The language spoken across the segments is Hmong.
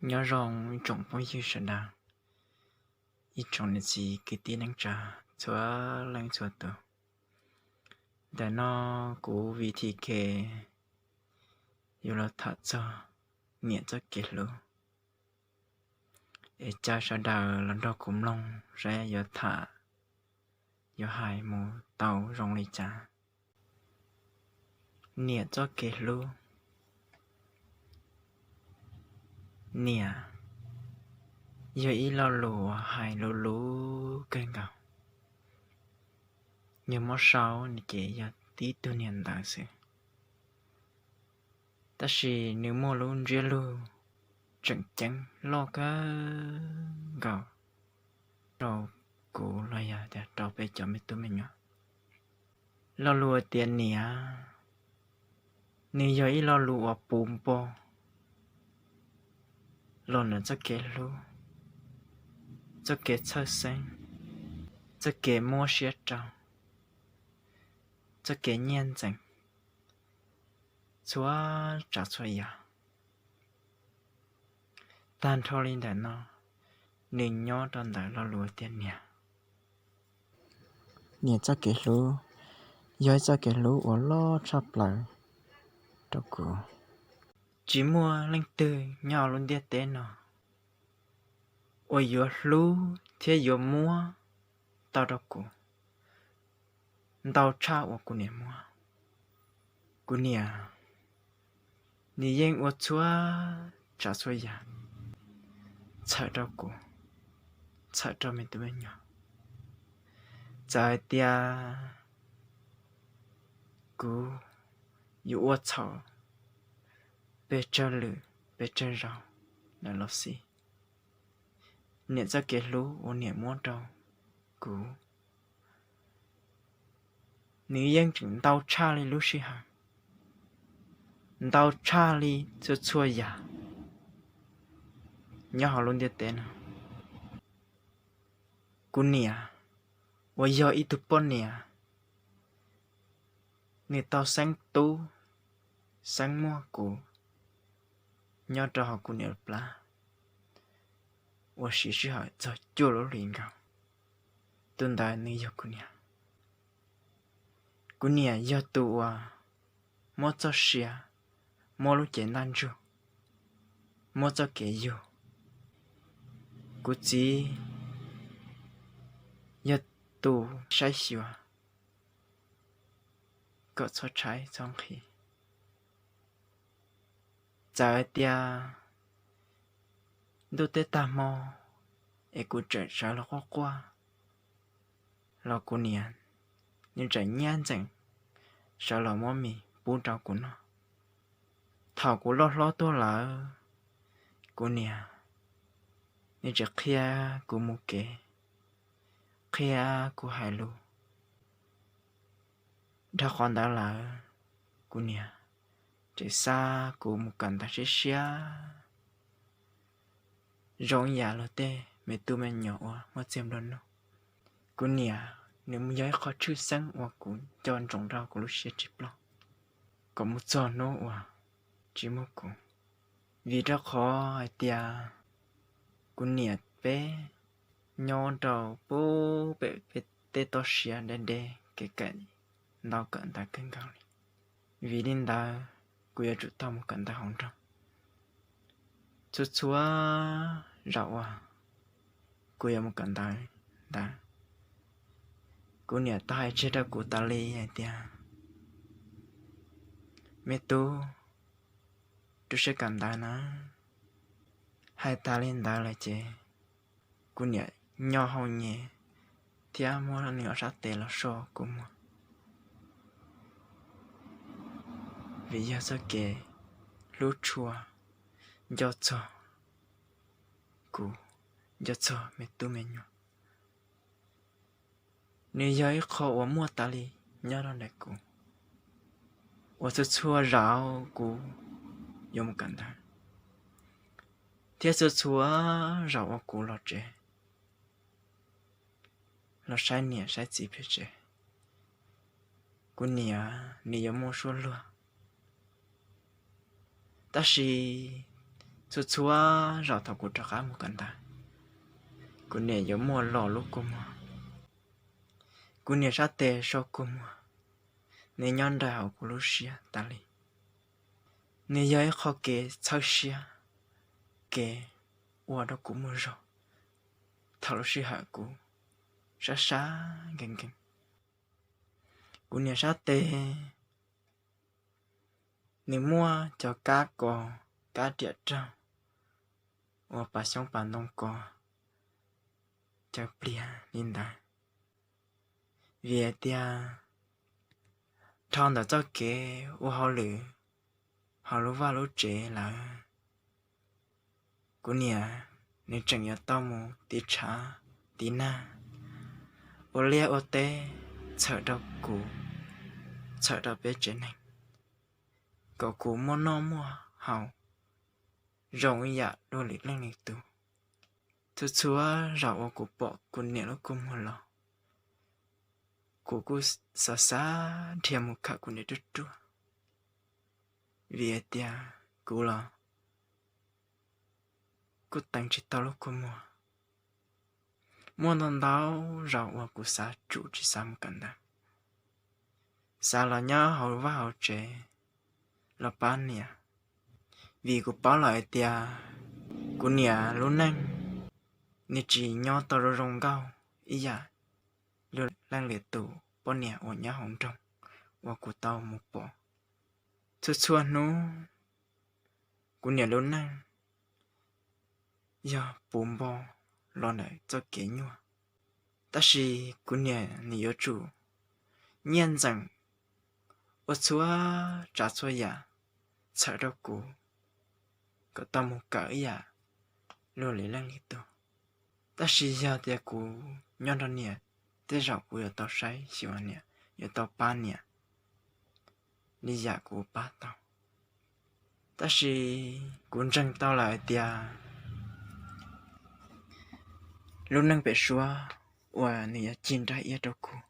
Nyob zoo ib tsoom phooj ywg sawv daws, ib tsoom niam txiv kwv tij neej tsa txhua leej txhua tus. Ntawm no kuv Vim Thi Khe yuav los tham txog niam txoj kev hlub. Es caw sawv daws los nrog kuv mloog saib yuav tham, yuav hais mus tau zoo li cas. Niam txoj kev hlub. Niam yog ib lo lus uas hais luv luv kawg nkaus. Yog muab sau ces yog tib tug niam ntawv xwb, tab sis nws muaj lub ntsiab lus tseem ceeb loj kawg nkaus rau kuv los yog tias rau peb cov me tub me nyuam. Lo lus tias niam, nws yog ib lo lus uas puv npo los ntawm txoj kev hlub, txoj kev txhawj xeeb, txoj kev muab siab rau, txoj kev nyiaj ntxeev, txhua tsav txhua yam. Tag nrho li ntawm no, nws nyob rau ntawm lo lus tias niam. Niam txoj kev hlub yog ib txoj kev hlub uas loj tshaj plaws rau kuv. Tsis muaj leej twg nyob hauv lub ntiaj teb no uas yuav hlub thiab yuav muab tau rau kuv ntau tshaj uas kuv niam muab. Kuv niam, nws yeej ua txhua tsav txhua yam txhawm rau kuv, txhawm rau me tub me nyuam. Txawm hais tias kuv yuav ua txhaum pes tsawg lwm pes tsawg zaus lawm los xij, niam txoj kev hlub uas niam muab rau kuv, nws yeej tseem ntau tshaj li lub sij hawm, ntau tshaj li txhua txhua yam nyob hauv lub ntiaj teb no. Kuv niam uas yog ib tug poj niam, nws tau xeeb tub xeeb muaj kuv nyob rau hauv kuv niam plab uas siv sij hawm txog cuaj lub hlis nkaus. Tus ntawd nws yog kuv niam. Kuv niam yog tus uas muab txoj sia, muab lub cev ntaj ntsug, muab txoj kev yug. Kuv txiv yog tus saib xyuas kom txhob tshaib txhob nqhis. Txawm hais tias ntuj teb tag hmo es kuv tseem sawv los quaj quaj los kuv niam nws tseem nyiaj ntxeem sawv los muab mis pub rau kuv noj. Thaum kuv loj hlob tuaj lawm, kuv niam nws tseem qhia kuv mus kev, qhia kuv hais lus. Dhau qhov ntawd lawm, kuv niam tseem xa kuv mus kawm ntawv siab siab zoo ib yam luag tej me tub me nyuam uas muaj txiag nplua nuj. Kuv niam nws yog ib qho tshwj xeeb uas kuv nco ntsoov rau kuv lub siab tsis ploj, kom mus txog hnub uas tsis muaj kuv. Vim rau qhov hais tias kuv niam peb nyob rau pub pem peb tej toj siab deb deb kev kawm ntau kawm ntawv kawg nkaus li. Vim li ntawd, kuv yuav tsum tau mus kawm ntawv hauv nroog. Txhua txhua zaum uas kuv yuav mus kawm ntawv ntawd, kuv niam tau hais tseg rau kuv tas li hais tias, me tub, rau siab kawm ntawv na. Hais tas li ntawd lawm ces kuv niam nyo hau nyem thiab muab nws ob sab tes los so kuv muag, vim yog txoj kev hlub tshua nco txog kuv, nco txog me tub me nyuam. Nws yog ib qho uas muaj tas li nyob rau ntawm kuv, uas txhua txhua zaus kuv yuav mus kawm ntawv, thiab txhua txhua zaus uas kuv los tsev, los saib niam saib txiv pem tsev, kuv niam nws yuav muaj suab luag. Tab sis Txhua txhua zaus thaum kuv rov qab mus kawm ntawv, kuv niam yuav muaj los lub kua muag. Kuv niam sab tes so kua muag, nws nyob nraim hauv kuv lub siab tas li. Nws yog ib qho kev txhawb siab, kev ua rau kuv muaj zog thaum lub sij hawm kuv sab sab nkees nkees. Kuv niam sab tes, nws muaj cov kab ko, kab riam raug, uas pas xyoob pas ntoo ko, cov pliag li ntawd. Vim tias dhau ntawm txoj kev ua hauj lwm hauv lub vaj lub tsev lawm, kuv niam nws tseem yuav tau mus tiv tshav tiv nag, ua liaj ua teb, txhawm rau kuv, txhawm rau peb tsev neeg, kom kuv muaj noj muaj haus zoo ib yam luag lwm leej lwm tus. Txhua txhua zaus uas kuv pom kuv niam lub kua muag los, kuv kuj xav xav dhia mus khawm kuv niam ruaj ruaj, vim hais tias kuv los kuj teev tsis tau lub kua muag. Muaj ntau ntau zaus uas kuv xav tsum tsis xav mus kawm ntawv, xav los nyob hauv vaj hauv tsev los pab niam, vim kuv paub lawm hais tias kuv niam lub neej nws tsis nyob tau zoo zoo nkauj ib yam luag leej lwm tus poj niam uas nyob hauv nroog uas kuv tau mus pom. Txhua txhua hnub kuv niam lub neej yog puv npo los ntawm txoj kev nyuaj, tab sis kuv niam nws yuav tsum nyiaj ntxeem ua txhua tsav txhua yam txhawm rau kuv kom tau mus kawm ib yam luag lwm leej lwm tus. Tab sis yog tias kuv nyob nrog niam, tej zaum kuv yuav tau saib xyuas niam, yuav tau pab niam li yam kuv pab tau. Tab sis kuv ntseeg tau lawm hais tias lub neej pem suab uas nws yuav cig nrag iab rau kuv,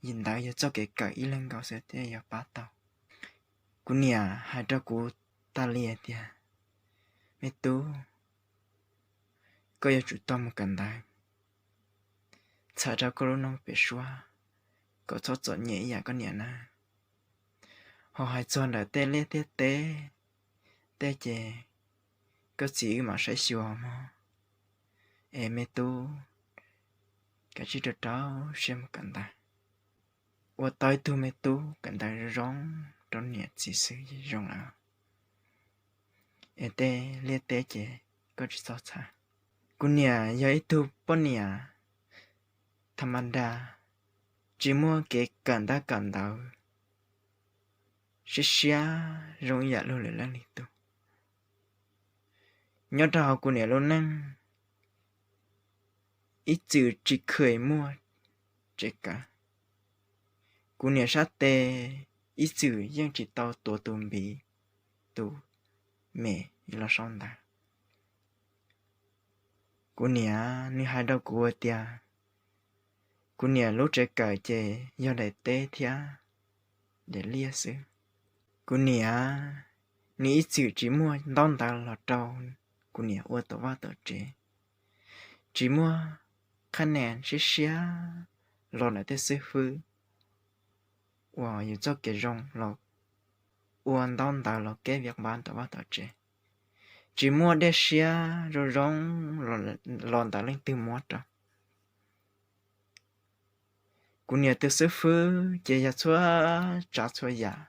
yim ntawd yog txoj kev kawm ib leeg nkaus xwb thiaj yuav pab tau. Kuv niam hais rau kuv tas li hais tias, me tub, koj yuav tsum tau mus kawm ntawv, txhawm rau koj lub neej pem suab, kom txhob txom nyem ib yam koj niam na. Ho hais txog ntawm tej liaj tej teb, tej ces koj txiv wb mam saib xyuas mog. Es me tub, kav tsij rau rau siab mus kawm ntawv, ua tau ib tug me tub kawm ntawv zoo zoo rau niam txiv xwb zoo lawm. Es tej liaj teb ces koj tsis txhob txhawj. Kuv niam yog ib tug poj niam tha ma da, tsis muaj kev kawm ntaub kawm ntawv siab siab zoo ib yam luag lwm leej lwm tus. Nyob rau hauv kuv niam lub neej, ib txwm tsis kheev muaj tsev kawm. Kuv niam sab tes ib txwm yeej tsis tau tuav tus npiv, tus me los sau ntawv. Kuv niam nws hais rau kuv tias, kuv niam lub tsev kawm ces yog daim teb thiab daim liaj xwb. Kuv niam nws ib txwm tsis muaj ntaub ntawv los rau kuv niam ua tom vaj tom tsev, tsis muaj qhab nen siab siab los ntawm tej xib fwb uas yus txoj kev zoo los ua ntaub ntawv los keb viam npav tom vaj tom tsev, tsis muaj dej siab zoo zoo los ntawm leej twg muab rau. Kuv niam tus xib fwb ces yog txhua tsav txhua yam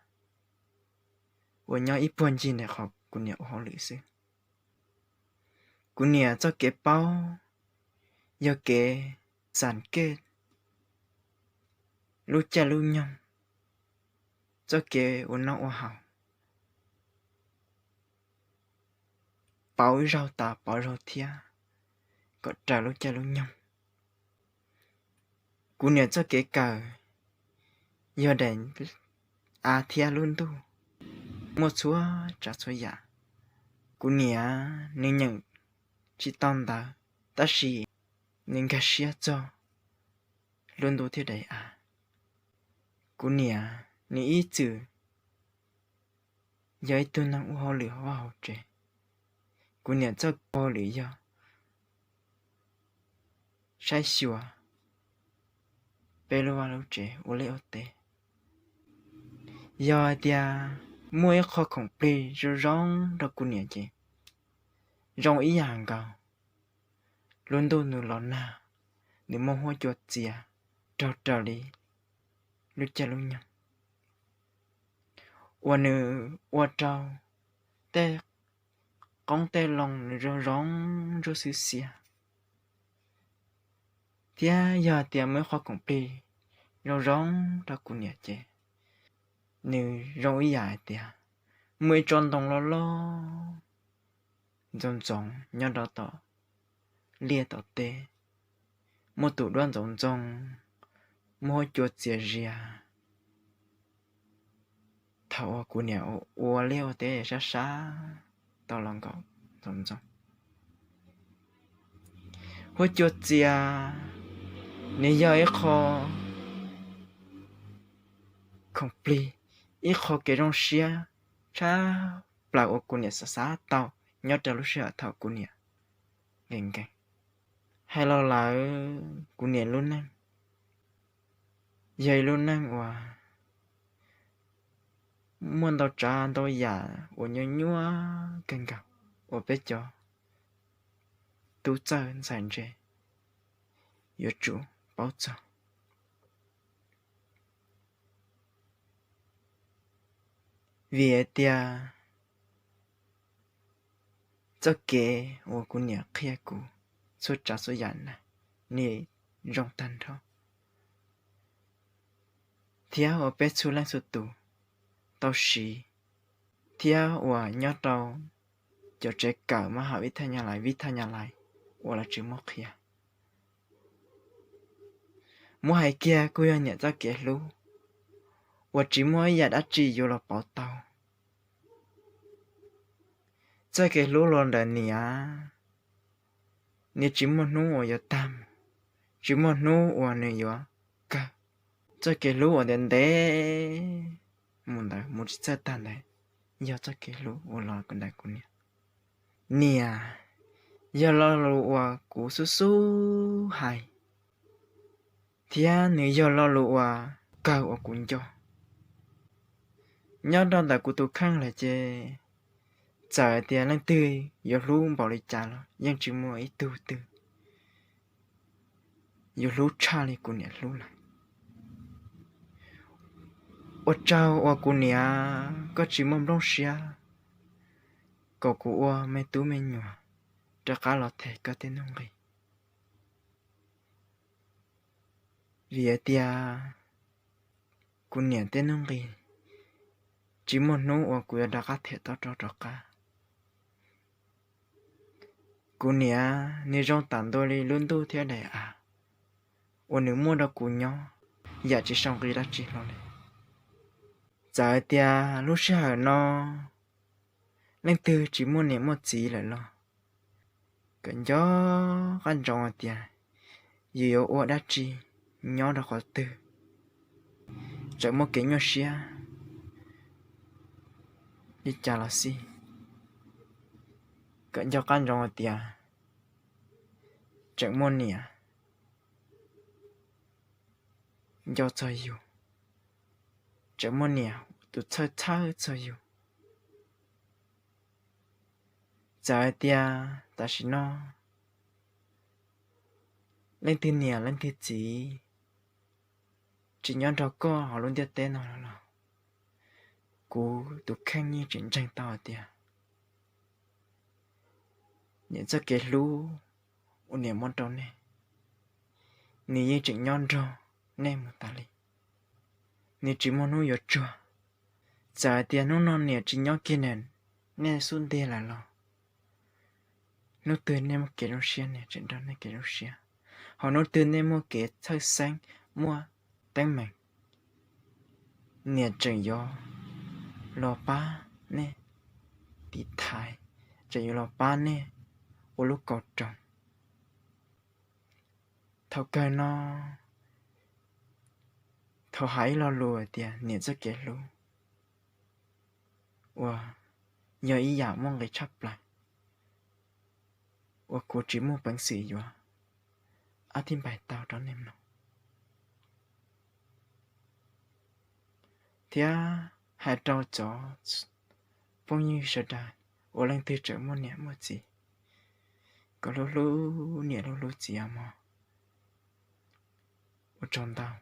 uas nyob ib puag ncig ntawm qhov kuv niam ua hauj lwm xwb. Kuv niam txoj kev paub yog kev xam kej lub caij lub nyoog, txoj kev ua noj ua haus, pauv zaug tas pauv zaug thiab kom raws lub caij lub nyoog. Kuv niam txoj kev kawm yog daim av thiab lub ntuj, muaj txhua tsav txhua yam. Kuv niam nws nyeem tsis tau ntawv, tab sis nws nkag siab txog lub ntuj thiab daim av. Kuv niam nws ib txwm yog ib tug neeg ua hauj lwm hauv vaj hauv tsev, Kuv niam txoj kev lwm yog saib xyuas peb lub vaj lub tsev ua liaj ua teb. Yog hais tias muaj ib qho khoom plig zoo zoo rau kuv niam ces zoo ib yam nkaus lub ntuj nws los nag, nws muaj huab cua txias raug raws li lub caij lub nyoog uas nws ua rau tej qoob tej loo nws zoo zoo ntsuab xwb xiab. Thiab yog tias muaj ib qho khoom plig zoo zoo rau kuv niam ces nws zoo ib yam hais tias muaj ib tsob ntoo loj loj ntxoov ntxoov nyob rau tom liaj tom teb, muaj tus duab ntxoov ntxoo, muaj huab cua txias zias. Thaum uas kuv niam ua liaj ua teb sab sab tau los nkaus ntxoov ntxoo, huab cua txias, nws yog ib qho khoom plig, ib qho kev zoo siab tshaj plaws uas kuv niam xav xav tau nyob rau lub sij hawm thaum kuv niam nkees nkees. Hais los lawm kuv niam lub neej yog ib lub neej uas muaj ntau tsav ntau yam uas nyuaj nyuaj kawg nkaus uas peb cov tub txawj ntxhais ntse yuav tsum paub txog. Vim hais tias txoj kev uas kuv niam qhia kuv txhua tsav txhua yam na, nws zoo tag nrho, thiab uas peb txhua leej txhua tus tau siv, thiab uas nyob rau cov tsev kawm mab ham vib thaj nyab lais, vib thaj nyab lais uas lawv tsis muaj qhia. Muab hais kiag kuj yog niam txoj kev hlub uas tsis muaj ib yam dab tsi yuav los pauv tau. Txoj kev hlub los ntawm niam, nws tsis muaj hnub uas yuav tag mus, tsis muaj hnub uas nws yuav kawg. Txoj kev hlub uas ntev ntev mus ntawd mus tsis txawj tag ntawd yog txoj kev hlub uas los ntawm kuv niam. Niam yog lo lus uas kuv xub xub hais, thiab nws yog lo lus uas kawg uas kuv nco. Nyob rau ntawm kuv tus kheej lawm ces txawm tias leej twg yuav hlub npaum li cas los yeej tsis muaj ib tug twg yuav hlub tshaj li kuv niam hlub lawm. Ua tsaug uas kuv niam koj tsis muaj nplooj siab kom kuv ua me tub me nyuam rov qab los them koj tej nuj nqis. Vim hais tias kuv niam tej nuj nqis tsis muaj hnub uas kuv yuav rov qab them tau rov qab. Kuv niam nws zoo tam ntua li lub ntuj thiab daim av uas nws muaj rau kuv nyob, yam tsis sau nqi dab tsi hlo li. Txawm hais tias lub sij hawm no leej twg tsis muaj niam muaj txiv lawm los, kom nco qab ntsoov hais tias yus yuav ua dab tsi nyob rau qhov twg, tseem muaj kev nyuaj siab li cas los xij, kom nco qab ntsoov hais tias tseem muaj niam nco txog yus, tseem muaj niam tus txhawj txhawj txog yus. Txawm hais tias tam sim no leej twg niam leej twg txiv tsis nyob nrog koj hauv lub ntiaj teb no los, kuv tus kheej yeej tseem ntseeg tau hais tias niam txoj kev hlub uas niam muab rau nej, nws yeej tseem nyob nrog nej mus tas li. Nws tsis muaj hnub yuav tsuag. Txawm hais tias hnub no niam tsis nyob kiag ntawm nej xub ntiag lawm los, hnub twg nej muaj kev zoo siab niam tseem nrog nej kev zoo siab, ho hnub twg nej muaj kev txhawj xeeb muaj teeb meem, niam tseem yuav los pab nej tiv thaiv, tseem yuav los pab nej ua lub kaus roos. Thaum kawg no, thaum hais ib lo lus tias niam txoj kev hlub uas yog ib yam muaj nqis tshaj plaws, uas kuv tsis muaj peev xwm yuav ob tib npaim tau rau nej mloog. Thiab hais rau cov phooj ywg sawv daws uas leej twg tseem muaj niam muaj txiv, kom hlub hlub niam hlub hlub txiv os mog. Ua tsaug ntau.